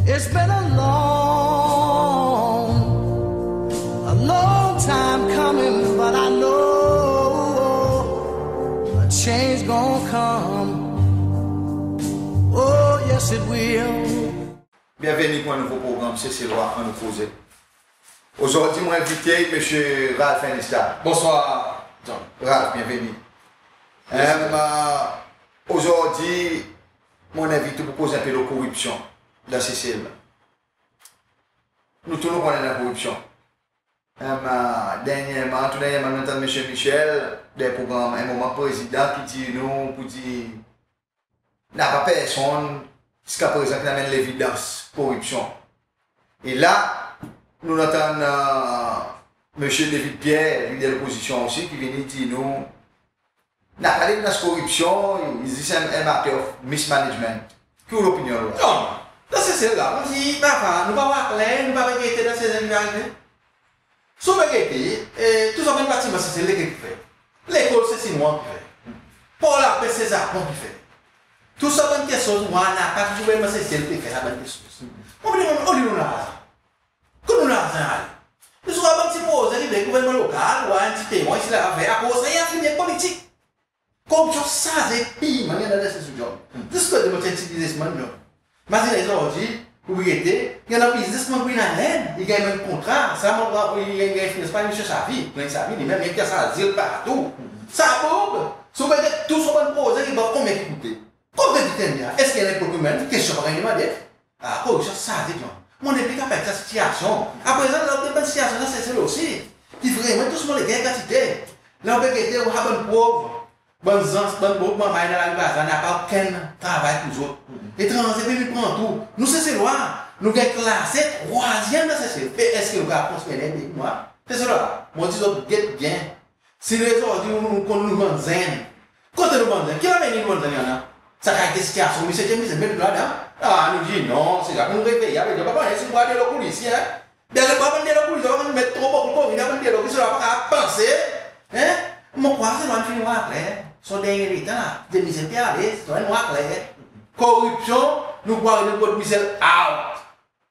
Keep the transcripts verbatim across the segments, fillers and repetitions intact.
It's been a long, a long time coming, but I know a change gonna come. Oh, yes, it will. Byenveni pour en nouvo progranm Seselwa Annou Koze. Ozordi mon envite Msye Ralph Ernesta. Bonswar, John. Ralph, byenveni. Mersi. Em, e, ozordi mon envit ou pour koz en pe lo koripsyon dan Sesel. Nou tou nou konnen dan koripsyon. Em, e, dernyerman, tou dernyerman, nou'n tann Msye Michel, dan progranm, en moman Prezidan ki dir nou, pour dir, napa personn ziska prezan ki'n anmenn levidans koripsyon. E la, nou'n antann, e, Msye David Pierre, lider lopozisyon osi, ki vini dir nou, napa levidans koripsyon, it's just a, a matter of mismanagement. Ki ou lopinyon lo la? Non, dan Sesel la, mon dir, napa, nou pa war kler, nou pa pe gete dan Sesel ki pe arive. Si ou pe gete, e, tou sa bann batiman Sesel lekel ki fer? Lekol se Sinwa ki fer. Por Lapes se Zapon ki fer. Tou sa bann keksoz, nou war napa ki gouvernman Sesel pe fer sa bann keksoz. Mon pe demann, oli nou larzan? Kot nou larzan ale? Zis war bann ti proze ki gouvernman lokal, war en ti peyman isi laba fer, akoz sa i afilye ek politik. Koripsyon sarze pirman, i annan dan Sesel, John. Zis kote mon ti en ti biznesmann, John. Mazinen ozordi, ou pe gete, i annan biznesmann Green Island, i ganny bann kontra, sa mon, i ganny, ganny finans par Msye Savy, Green Savy, li menm, i annan sa zil partou. Sa boug, si ou pe gete tou son bann proze, i pa konbyen ki koute. Kot i ganny, eski i annan procurement, kestyon pa ganny demande. A, koripsyon sarze, John. Mon nepli kapab ek sa sitiyasyon. Aprezan, la ou annan bann sitiyasyon dan Sesel osi, ki vreman tous mon leker kantite. La ou pe gete, ou war bann pov, bann zans, bann pov manmay dan lari Bazar, napa okenn travay pour zot. Etranze pe vin pran tou. Nou Seselwa, nou ganny klase trwazyenm dan Sesel. E eski nou kapab konstri en peyi, mon dir? Seselwa, mon dir zot get byen. Si nou ozordi nou, nou konn nou bann zenn. Kote nou bann zenn? Ki lavenir nou bann zenn i annan? Sa kalite sitiyasyon, msye, msye, met nou ladan. A, nou dir non, se la pour nou reveye, avek nou pa konn si nou war delo koule isi, en. Delo, pa bann delo koule, sa pa konn met tro bokou komin, bann delo ki sa pa kapab panse, en. Mon krwar se nou fini war kler. Son dernyen letan la, de msye pe ale, se nou war kler. Koripsyon, nou krwar nou kot msye out.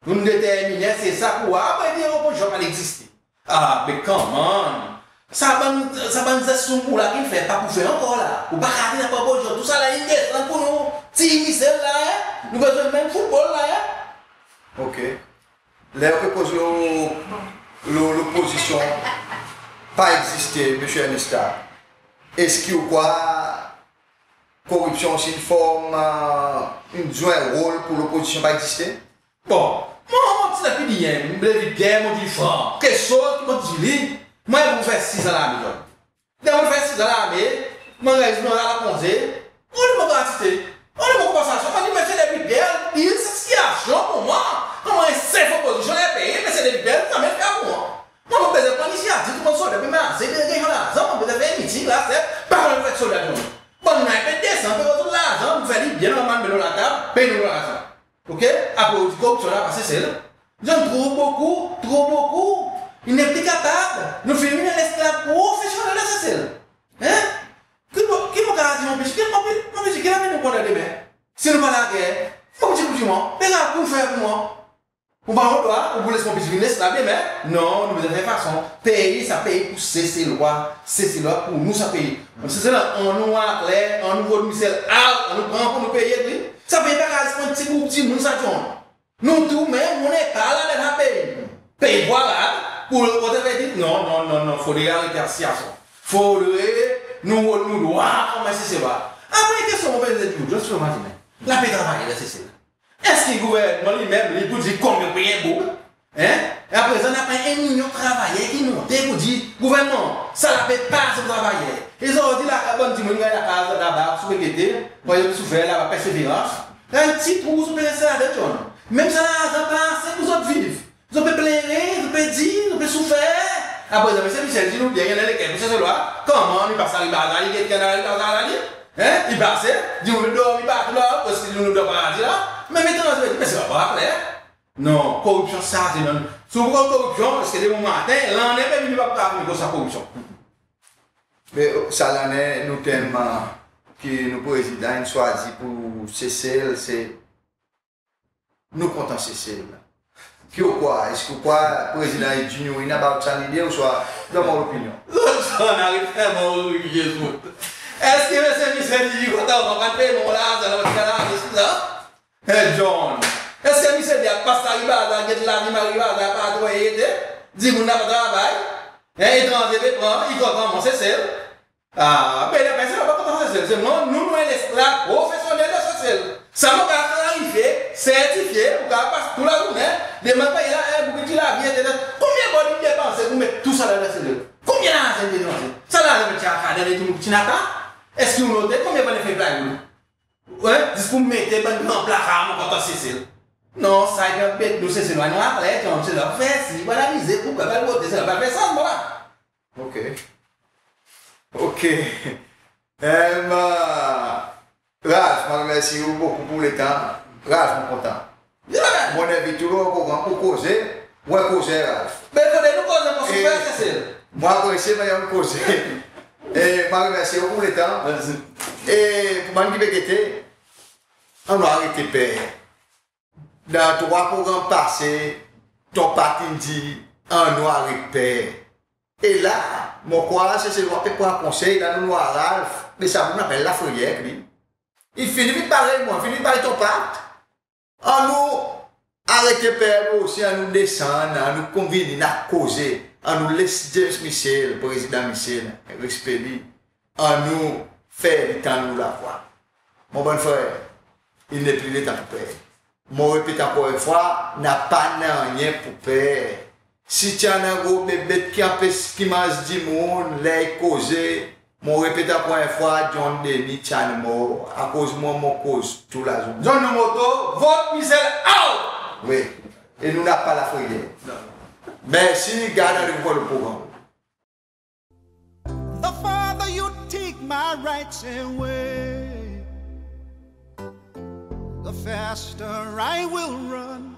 Nou'n determinen, se sa pour war, apre dir opozisyon pa egziste. A, be come on. Sa bann, sa bann zes sou boul la ki'n fer, pa pou fer ankor la. Ou pa kapab dir napa opozisyon, tou sa la in desann pour nou. Tir misel la, en. Nou bezwen menm foutbol la, en. OK. Ler ou pe koz lo, lo, lopozisyon pa egziste, Msye Ernesta, eski ou krwar koripsyon osi in form, e, in zwe rol pour lopozisyon pa egziste? Bon, mwan, mon ti la pe dir, mon le dir, mon dir fran, keksoz ki mon dir li, mwan, mon fer sizan lame, John. Ler mon fer sizan lame, mon ganny zis mon al konze, oli mon gratitid, oli mon konpansasyon, mon dir, msye David Bell, dir sa sitiyasyon pour mwan, konman en sef opozisyon dan pei, msye David Bell, zanmen fer pour mwan. Mwan, mon bezwen pran linisyativ, mon solda pe marse, pe ganny larzan, mon bezwen fer miting la, sef, pa konn fer solda, John. Bon, nou pe desann, pe pran zot larzan, nou fer li byen, nou anmenn lo latab, pey nou larzan. OK? Apre ou dir koripsyon la pa Sesel. Zot tro bokou, tro bokou. I nepli kapab. Nou fini vin lesklav profesyonnel dan Sesel. En? Ki mon, ki mon kapab dir mon pti, ki mon pti, mon pti, ki lavenir nou pou annan demen? Si nou pa lager, mon pti, mon pti, mon, pe la pour fer pour mwan. Ou pa annan drwa, ou pou les mon pti vin lesklav demen? Non, nou bezwen fer fason. Pei, sa pei pour Seselwa, Seselwa pour nou sa pei. Seselwa, annou war kler, annou vot misye out, annou pran pour nou pei, wi. Sa pei pa kapab zis pour en ti group dimoun sa, John. Nou tou menm, nou nepli la dan sa pei. Pei pour Arab, pour lot kote, pe dir, non, non, non, non, fodre arete sa sitiyasyon. Fodre nou, nou war konman Seselwa. Apre, kestyon mon pe dir, just imazinen. La pe travay dan Sesel. Eski gouvernman li menm, li pou dir konbyen peye boug? En? E aprezan, napa en milyon travayer ki monte pour dir, gouvernman, sa la pe pa ase travayer. E zot dir la, bann dimoun ganny lakaz laba, si ou pe gete, pou zot soufer laba Perseverans. Sa en ti trou, si ou pe res ladan, John. Menm sa larzan pa ase pour zot viv. Zot pe plenyen, zot pe dir, zot pe soufer. Aprezan, msye Michel dir nou byen, i annan leker pour Seselwa. Konman, i pas lari Bazar, i get ki annan lari Bazar la, li? En? I pas, dir nou dormi partou la, preski nou dan paradi la. Menm etranze, dir, msye, pa kler. Non, koripsyon sa, se non. Si ou pa kont koripsyon, eski demen maten, lannen pe vini, pa pou kapab vini koz sa koripsyon. Me, sa lannen, nou tem, e, ki nou prezidan in swazir pour Sesel, se nou kontan Sesel. Ki ou krwar? Eski ou krwar Prezidan Junior in about sa lide ouswa donn ou lopinyon? Zot zot arive fer mon riye zot. Eski Msye Michel i kontan ou pa pey mon larzan la, ou ti al aste sa? Hey John, eski Msye Diak pas Ribaza, get lavi Ribaza, pa tro ete? Dimoun napa travay, en etranze pe pran, i kontan mon Sesel. A, be la, be sa pa kontan Sesel. Se mwan, nou, nou en lesklav profesyonnel dan Sesel. Sa mon kapab klarifye, sertifye, ou kapab pas tou lazournen, demann pei la, e, bout ki ti lavi, etsetera. Konbyen bord in depanse pour met tou sa la dan Sesel? Konbyen larzan in depanse? Sa larzan pe tir ankor dan dimoun ki ti napa? Eski ou note konbyen bann fer plywood? Wi, zis pour met bann gran plakar mon kontan Sesel. Non, sa i anbet nou Seselwa, nou aret, nou Seselwa fer si, bann amize, pour kapab bote, Seselwa pa fer sa, mon la. Ok. Ok. Em, Ralph, mon remersi ou bokou pour letan. Ralph, mon kontan. Mon envit ou lo program pour koze, ou en kozer, Ralph. Be kote nou koze mon soufer Sesel. Mon apresye mannyer ou koze. E mon remersi ou pour letan. Mersi. E pour bann ki pe gete, annou arete per. Dan trwa program pase, Ton Pa ti'n dir, annou aret per. E la, mon krwar Seselwa pe pran konsey, la nou war Ralph, be sa boug nou apel Lafreyè, li. I fini vin parey mwan, fini vin parey Ton Pa. Annou arete per nou osi, annou desann, annou konvini, annou koze, annou les James Michel, Prezidan Michel, respe li, annou fer li tann nou lavwa. Mon bann frer, i nepli letan pour per. Mon repet ankor en fwa, napa nanryen pour per. Si ti annan gro bebet ki anpes, ki manz dimoun ler i koze, mon repet ankor en fwa, John Denis ti annan mor, akoz mwan mon koz tou lazournen. John nou moto, vot Michel out! Wi, e nou napa Lafreyè. Mersi, gard nou pour program. The farther you take my rights away, the faster I will run.